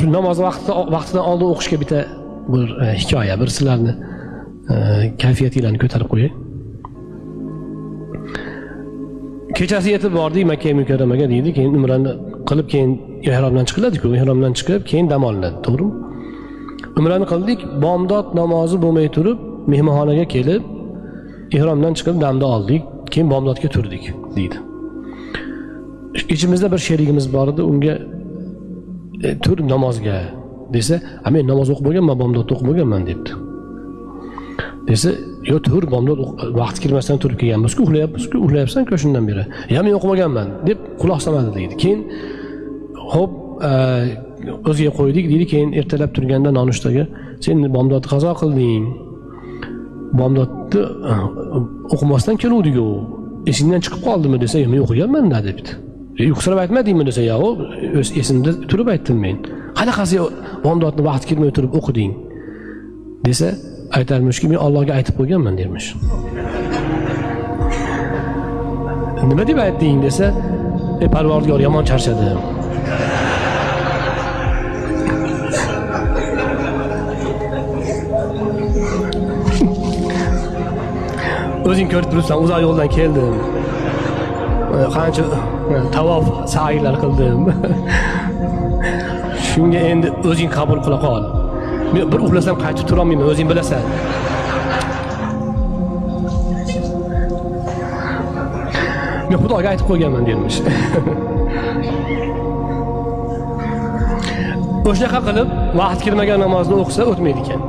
Namoz vaqtidan oldin o'qishga bitta bir hikoya, bir sizlarni kayfiyatinglarni ko'tarib qo'yay. Kechasi yetib bordik Makka Mukarramaga deydi, keyin umrani qilib keyin ihromdan chiqiladi-ku, ihromdan chiqib keyin dam olinadi, to'g'rimi? Umrani qildik, bomdod namozi bo'lmay turib mehmonxonaga kelib ihromdan chiqib damda oldik, keyin bomdodga turdik deydi. Ichimizda bir sherigimiz bor edi, unga tur namozga desa, men namoz o'qib bo'lganman, bomdodni o'qib bo'lganman debdi. Desa, yo tur bomdod vaqti kirmasdan turib kelganmiz-ku, uxlayapmiz-ku, uxlayapsan-ku shundan beri. Ya men o'qimaganman deb quloq solmadi deydi. Keyin xo'p, o'ziga qo'ydik deydi, keyin ertalab turganda nonushtaga sen bomdodni qazo qilding. Bomdodni o'qimasdan keluvdik-ku. Esingdan chiqib qoldimi desa, men o'qiganman-da debdi. Uyqusirab aytmadingmi desa, yo'q, o'z esimda turib aytdim men. Qanaqasi bomdodni vaqti kirmay turib o'qiding desa, aytarmishki, men Allohga aytib qo'yganman dermish. Nima deb aytding desa, Parvardigor yomon charchadim. O'zing ko'rib turibsan, uzoq yo'ldan keldim. Qancha tavof, sa'ylar qildim. Shunga endi o'zing qabul qila qol. Men bir uxlasam qaytib tura olmayman, o'zing bilasan. Men Xudoga aytib qo'yganman dermish. O'shanaqa qilib vaqt kirmagan namozni o'qisa o'tmaydi ekan.